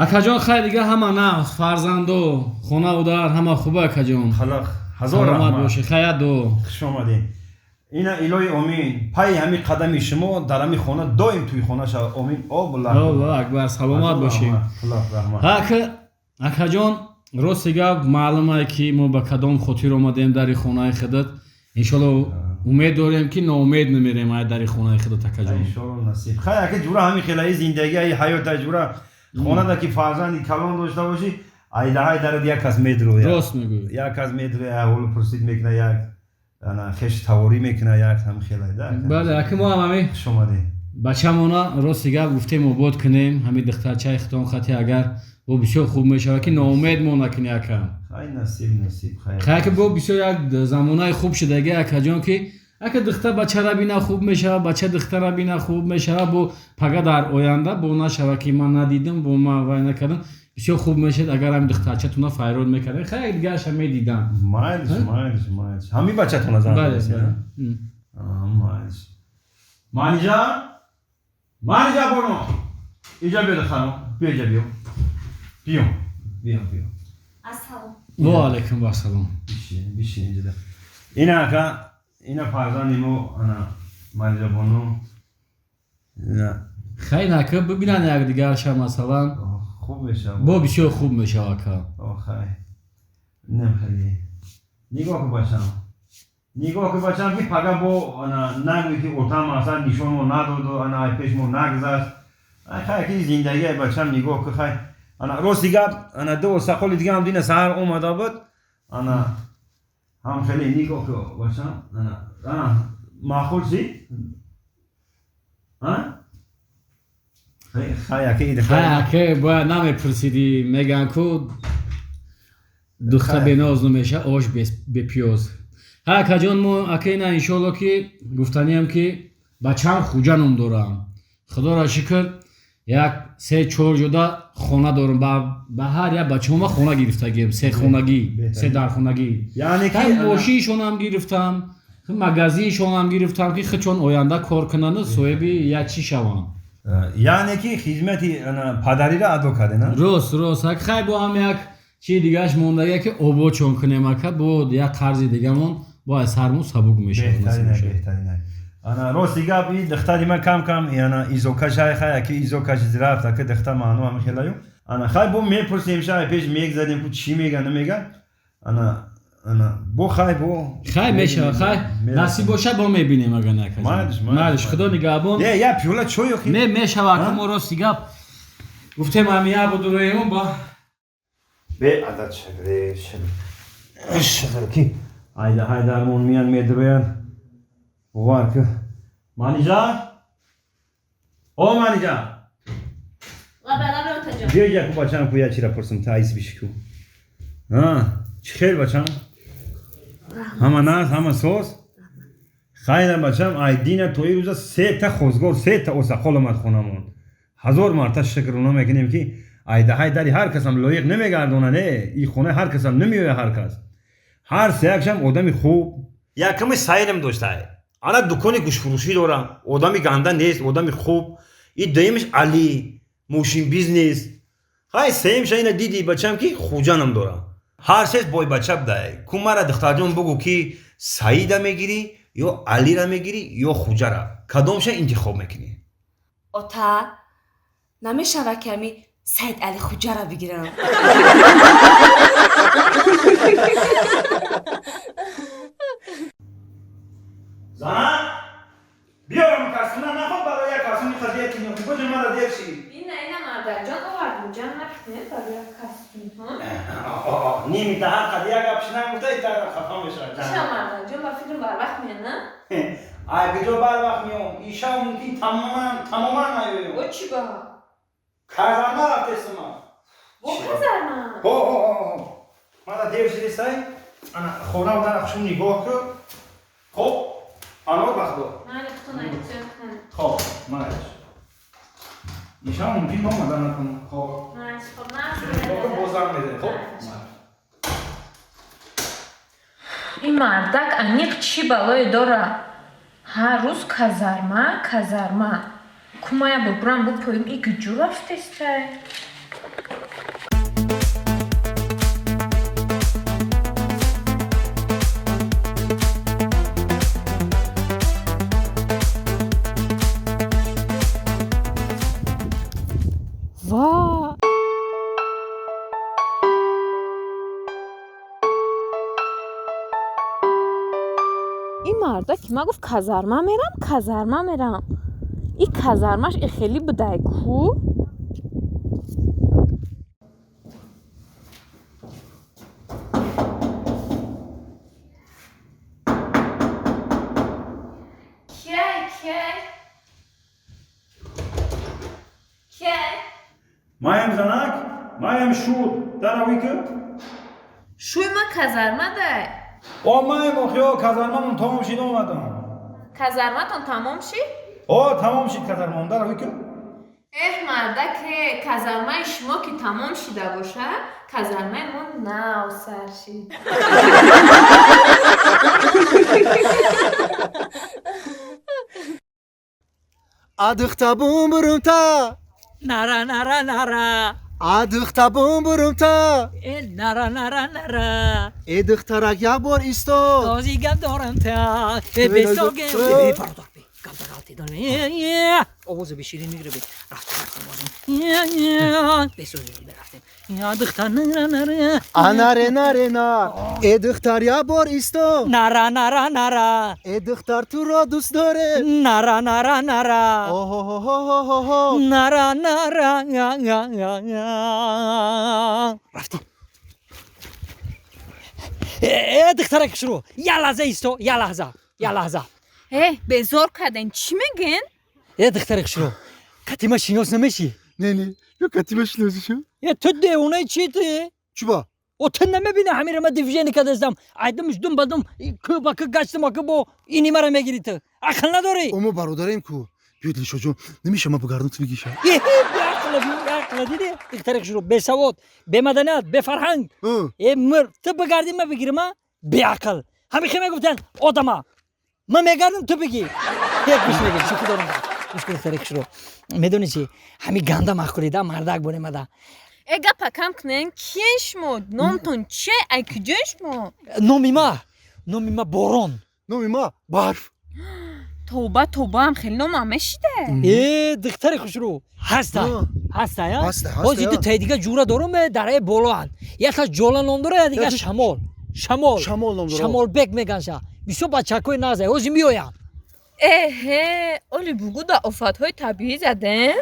Акаҷон, хай, дига ҳама нағз, фарзандо, хонаву дар ҳама хуба, акаҷон? Халақ, ҳазор Саломат раҳмат. бошӣ, хая ду. Хуш омадед. Ина, илоҳи омин, пайи ҳамин қадами шумо дар ҳамин хона доим тӯи хона шавад, омин, обулла. Аллоҳу акбар, саломат бошӣ. Раҳмат. Ака, акаҷон, рости гап, маълумае, ки мо ба кадом хотир омадем дари хонаи худат. Иншолло, умед дорем, ки ноумед намерем ай дари хонаи худат, акаҷон. Иншолло, насиб. Хай, ака, ҷура, ҳамин хелаи зиндагии ҳаёта, ҷура, хонада ки фарзанди калон дошта бошӣ, айдаҳай дарад, як кас медрояд. Рост мегӯӣ. Як кас медрояд, аҳволу пурсид мекуна, як ана хеш таворӣ мекуна, як ҳамин хелай да. Бале, ака, мо ҳам ҳамин Хуш омадед. бачамона, рости гап, гуфтем, обод кунем ҳамин духтарчаи хитон хати, агар бо бисёр хуб мешавад, ки ноумед мо накунӣ, ака. Хай, насиб, насиб, хай. Хай, ки бо бисёр як замонаи хуб шудаги, акаҷон, ки ака духтар бачара бина, хуб мешавад, бача духтара бина, хуб мешавад. Бо пага дар оянда бо нашава, ки ман надидам, бо ман вай накардам. Бисёр хуб мешавад, агар ҳамин духтарчатуна файрод мекардем. Хай, дигарша медидам. Майлиш, майлиш, майлиш. Ҳамин бачатона зан? Бале. Додест, Бале. Майлиш. Манижа, Манижа боно, иҷа биё, духтарам, биё, иҷа биё, биё, биё, биё. Ассалом. Ва алайкум вассалом. Бишин, бишин инҷа. Ина, ака, ина фарзанди мо, ана Манижа боно, ина. Хай, нака, бибинанд якдигарша, масалан. Хуб мешавад. Бо бисёр хуб мешавад, ака. Хай, нем, хеле нигоҳ кун, бачам, нигоҳ кун, бачам, ки пага бо ана нагӯй, ки отам асал нишонмо надоду, ана ай пеш мо нагзашт. Ай, хай, ки зиндагӣ, бачам, нигоҳ кун. Хай, ана, рости гап, ана ду сақоли дига ҳам дина саҳар омада буд, ана ҳам хеле нигоҳ кун, бачам, ана, ана маъқул шид, а хай, аки. Хай, ака, бояд намепурсидӣ. Мегӯянд ку, духта беноз намеша, ош бепиёз. Ҳай, акаҷон, мо, ака, ина, иншоалло, ки гуфтаниям, ки бачаам Хуҷа ном дорам. Худоро шукр, як се чор ҷода хона дорам. Ба ҳар як бачаома хона гирифтагием, се хонагӣ, се дархонагӣ. Яъне ки Ҳай, мошиншонам гирифтам, магазиншонам гирифтам, ки худшон оянда кор кунанду соҳиби як чӣ шаванд. Яъне ки хизмати ана падариро адо карде, на? Рост, рост. Ак, хай, бо ҳам як чизи дигааш мондагия, ки ободшон кунем, ака. Бо як қарзи дигамон бо аз сармон сабук мешавад. Беҳтарина, беҳтарина. Ана, рости гап, и духтари ман кам кам ана изокашай. Хай, аки изокаш рафт, аки духтар маъно ҳами хелаю. Ана, хай, бо мепурсем, шай пеш мегзадем ку, чӣ мега, намега. Ана, ана бо, хай, бо. Хай, мешавад, хай, насиб бошад, бо мебинем, ага, нака. Майлиш, майлиш. Майлиш, худо нигаҳбон. Не, я пиёла чой охи. Не, мешавад, ака. Мо, рости гап, гуфтем, ҳами як будуроем ба. Бе адад шакре шакр ки айда ҳайдармон миян, медроян, бовар ки. Манижа, о Манижа! Лабе, лабе, отаҷон. Биё иҷа ку, бачам, ку, я чира пурсам, та айс биши ку. Чӣ хел, бачам, ҳама нағз, ҳама соз? Хайра, бачам, айдина то ин рӯза сета хозгор, сета осақол омад хонамон. Ҳазор марта шукрона мекунем, ки айдаҳай дари ҳар касам лоиқ намегардона, не, и хонаи ҳар касам намеояд ҳар кас. Ҳар сеякшам одами хуб. Яками сайрам доштай, ана дукони гӯшфурӯшӣ дорам, одами ганда нест, одами хуб. И дуюмиш Али, мошин бизнес. Хай, сеюмша ина диди, бачам, ки Хуҷанам дорам. Ҳар сес бойбача будай ку. Мара, духтарҷон, бугӯ, ки Саида мегирӣ ё Алира мегирӣ ё Хуҷара, кадомша интихоб мекунӣ? Ота, намешава, ки ҳами Саид Али Хуҷара бигирам? Зана, биёрам касуна, наход барои як касуни қазия кинё, боҷа, мара дер ши. Ина, ина, мардарҷон, овардум, ҷамъ накунед барои як касун. Ними та ҳар қад як гап шина гуфта, ита хафа мешавад. Ча, мардарҷон, ба фикрам, барвақт меян, на? Ай, куҷо барвақт меом? Ишав мумкин тамоман, тамоман наёем. О, чӣ ба? Казарма рафтесума. Бо казарма? Ҳо, ҳо, ҳо, мара дер шидисай. Ана хонав дар хушум нигоҳ кун. Хоб, паноҳ ба Худо. Майли, худтон эҳтиёт кунед. Хоб, майлиш. Ишав мумкин омада накунам. Хоб. Майли, хоб. Боз занг мезанем, хоб. Ин мардак аниқ чӣ балое дора? Ҳар рӯз казарма, казарма. Кумая бурбурам, бупоим, и куҷо рафтестай? Тобаа. Ин марда ки ма гуфт казарма мерам, казарма мерам. И казармаш и хеле будай ку? Кияй, кияй? Кияй? Маям занак, маям шуд, даравӣ ки? Шуй ма казарма дай. О, маям охиё, казармамон тамом шид омадам. Казарматон тамом шид? О, тамом шид казармамон, даравӣ ки? Эҳ, мардаке, казармаи шумо ки тамом шида бошад, казармаи мо нав сар шид. Адыхта бум бурумта. Нара нара нара. Адыхта бум бурумта. Э нара нара нара. Э духтарак як бор истод. Този гап дорам та. Э бесоге. Э бародар бе. Гап дар ғалти дорам. Овоза беширин мегире бе. Рафтем рафтем бозем. Бесоге рафтем. Духтар нара нара. Анаре наре нар. Э духтар як бор истод. Нара нара нара. Э духтар туро дӯст доре. Нара нара нара. Оҳоҳоҳоҳо. Нара нара. Рафтем. Э духтарак шурӯ. Я лаҳза исто, я лаҳза, я лаҳза. Э, безор карден, чӣ мегӯен? Э духтарак шурӯ. Катима шинос намешӣ? Не, не, ё катима шиносишу? Э ту девонаи чи ту? Чуба? О ту намебинӣ ҳамира ма движение кардастам. Айдамш дум ба дум ку ба ку гаштам аку бо ини мара мегирӣ ту. Ақл надорӣ? О мо бародарем ку. Биёд Лишоҷон, намеша ма бугардам ту бигиша? Беақла, беақла дидӣ? Духтарак шурӯ бесавод, бемаданият, бефарҳанг. Э мир, ту бигардӣ ма бигирам а? Беақл. Ҳамин хе мегуфтанд одама. Ман мегардам ту бигӣ. Як гӯш мегир, шӯхӣ дорам. Гӯш кун духтарак шурӯ. Медонӣ чи? Ҳамин ганда маъқулида мардак боремада. Э гапа кам кунен, киен шумо? Номтон чие? Ай куҷои шумо? Номи ма, номи ма Борон. Номи ма Барф. Тоба, тобаам хеле номам мешида. Э духтари хушрӯ, ҳаста, ҳаста я? Ҳаста, ҳаста. Боз ду таи дига ҷура дорум, дараи болоанд. Якаш Ҷола ном дора, я дига Шамол. Шамол. Шамол ном дора. Шамолбек меганша. Бисёр бачакҳои нағзе, ҳозир меоянд. Эҳе, оли бугу да офатҳои табиӣ задем?